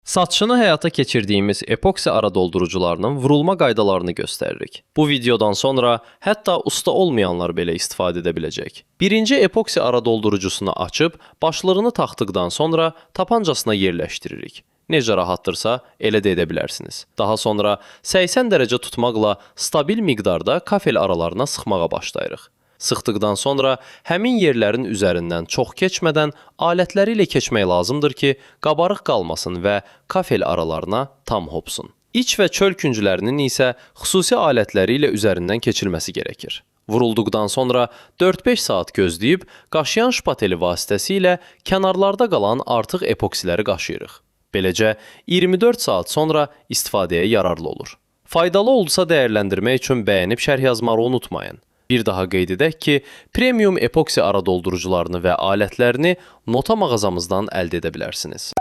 Satışını həyata keçirdiyimiz epoksi ara doldurucularının vurulma qaydalarını göstəririk. Bu videodan sonra hətta usta olmayanlar belə istifadə edə biləcək. Birinci epoksi ara doldurucusunu açıb, başlığını taxdıqdan sonra tapancasına yerləşdiririk. Necə rahatdırsa, elə də edə bilərsiniz. Daha sonra 80 dərəcə tutmaqla stabil miqdarda kafel aralarına sıxmağa başlayırıq. Sıxdıqdan sonra həmin yerlərin üzərindən çox keçmədən alətləri ilə keçmək lazımdır ki, qabarıq qalmasın və kafel aralarına tam hopsun. İç və çöl künclərinin isə xüsusi alətləri ilə üzərindən keçilməsi gərəkir. Vurulduqdan sonra 4-5 saat gözləyib qaşıyan şpateli vasitəsilə kənarlarda qalan artıq epoksiləri qaşıyırıq. Beləcə 24 saat sonra istifadəyə yararlı olur. Faydalı oldusa dəyərləndirmək üçün bəyənib şərh yazmağı unutmayın. Bir daha qeyd edək ki, premium epoksi ara doldurucularını və alətlərini Nota mağazamızdan əldə edə bilərsiniz.